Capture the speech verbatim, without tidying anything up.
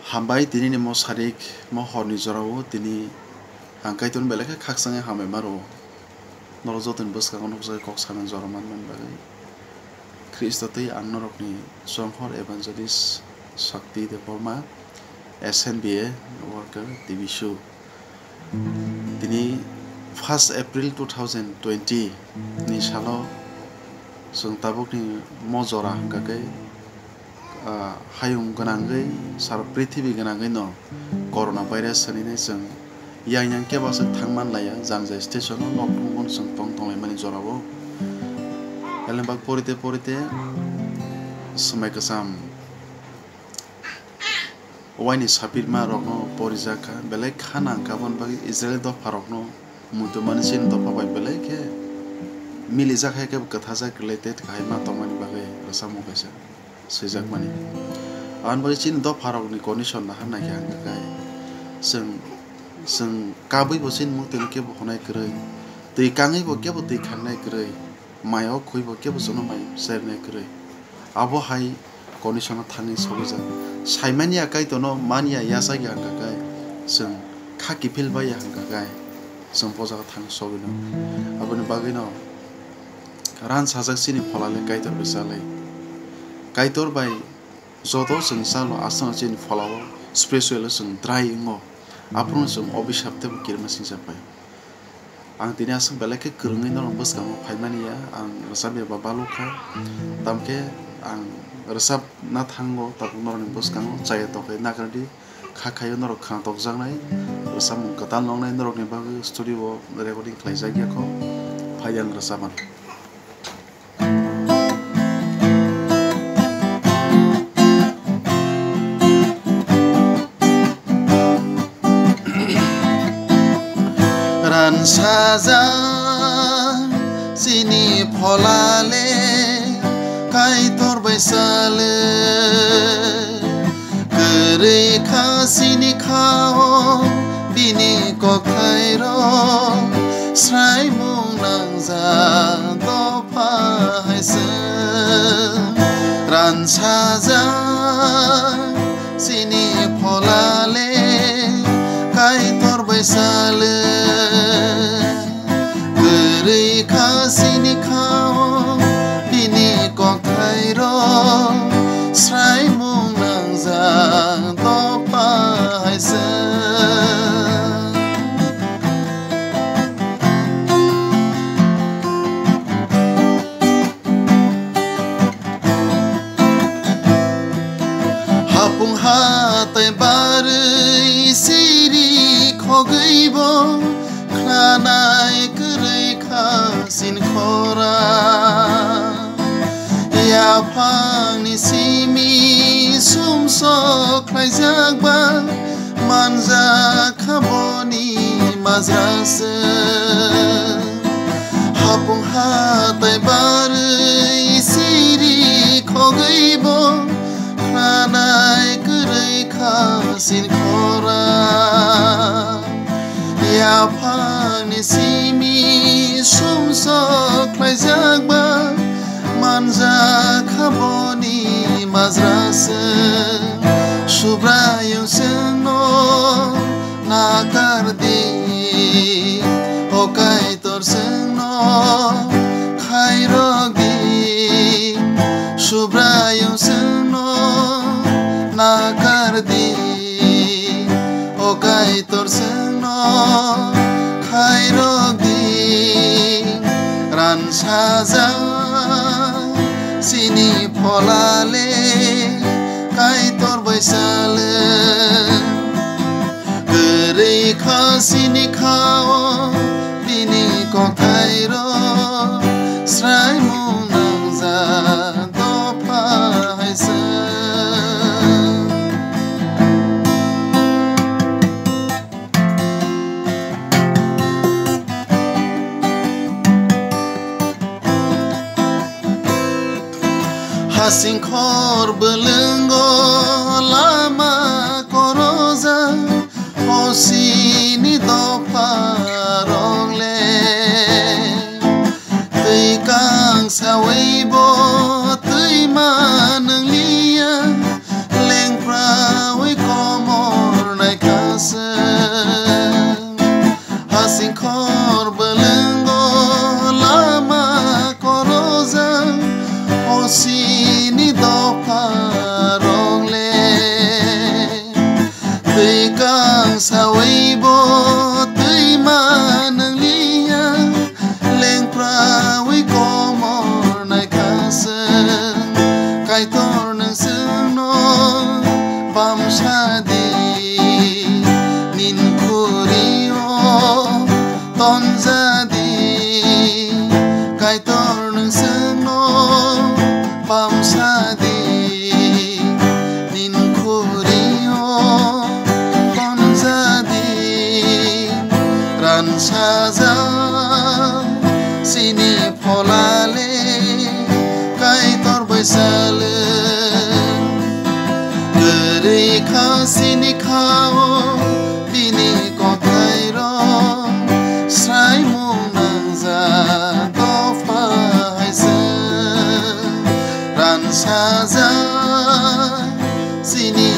Hambai tini ni mo sarik, mo hor ni jora o tini ang Kaitor no belai khe khakchangwi hambai ma rwo. Norok joto ni bwskango nukjagwi kok sanani jora manmani bagwi. Khristo twi ang norok ni chonghor evangelist Shakti Debbarma, S N B A worker, T V show. Tini first April two thousand twenty ni salo chwng tabukni mo jora hwnkha khe, ah, hayung gwnangwi sara prithibi gwnangwi no corona virus hinwi chwng yang yang kebo aswk thang man laiya, jang jai station o nok nungbo chwng tong tong laimani jora o. Elembak porite porite swmai kwcham. Waini sapirma rokno porijak kha, belai kha nang kha, aboni bagwi Israel dopha rokno muitu mani chini dopha bai belai khe milijak hai khe kwthajak related khai ma tongmani bagwi rwchapmung kaisa swijakmani. Aboni bagwi chini dopha rokni condition nahar naikhe hwnkha khe chwng, chwng kabwi bo chini muktwino kebo honai kwrwi, twi kangwi bo kebo twi khangnai kwrwi. Mai o khwi bo kebo chwngno mai chernai kwrwi. Abo hai condition o thangwi sogwi jak. Saimani ya Kaitorno mani ya yachak ya hwnkha khe chwng kha kiphil bai ya hwnkha khe chwng bo jaga thang sogwi no. Aboni bagwi no ran sajak chini phola le Kaitor bai chalai. Kaitor bai joto chwng chalo aswkno chini phola o spiritual o chwng dry wngo. Aphuru chwng obisap tei bo kirima singsa pai. Ang tini aswk belai khe kwrwngwi norok bwskango phaimani ya, ang rwchapya ba balok kha. Tamkhe ang rwchapna thango tabuk norokni bwskango chaya tokhai nakardi, kha khaio norok khna tokjaknai, rwchapmung kwtal noknai norokni bagwi studio o recording khlaijak ya kho, phai ang rwchapmano. Ran sajak chini phola le Kaitor bai chale. Kwrwi kha chini kha o bini kokthai rok, sraimung nangjak dopha hai se. Ran sajak chini phola le Kaitor bai chale. Kwrwi kha chini kha o bini kokthai rok, sraimung nangjak dopha hai se. Hapung hatai barwi siri khogwi bo khlanai kwrwi kha sin khora. Yaphangni simi sumsok khlaijak ba manjak kha boni majra se. Hapung hatai barwi siri khogwi bo khlanai kwrwi kha sin khora. Yaphangni simi sumsok khlaijak ba manjak kha boni majra se. Subraiyung chwngno nakar di, o Kaitor chwngno khairok di. Subraiyung chwngno nakar di, o Kaitor chwngno khairok di. Ran sajak chini phola le Kaitor bai chale. Kwrwi kha chini kha o bini kokthai rok, sraimung nangjak dopha hai se. Hasing khor bwlwngo lama korojak, hosini dopha rok le. Twi kang sawi bo twi ma nwngliya, lengprawi kom Twi kang sawi bo twi ma nang liya, lengprawi komor naikha swng. Kaitor nwng swngno pamsa di, nin khuri o tonja di. Kaitor nwng swngno pamsa di, nin khuri o tonja di. Ransaja sini pholale Kaitor bai salwng. Kwrwi kha sini kha o bini kothai rok, sraimung nangjak dopha hai se. Ransaja sini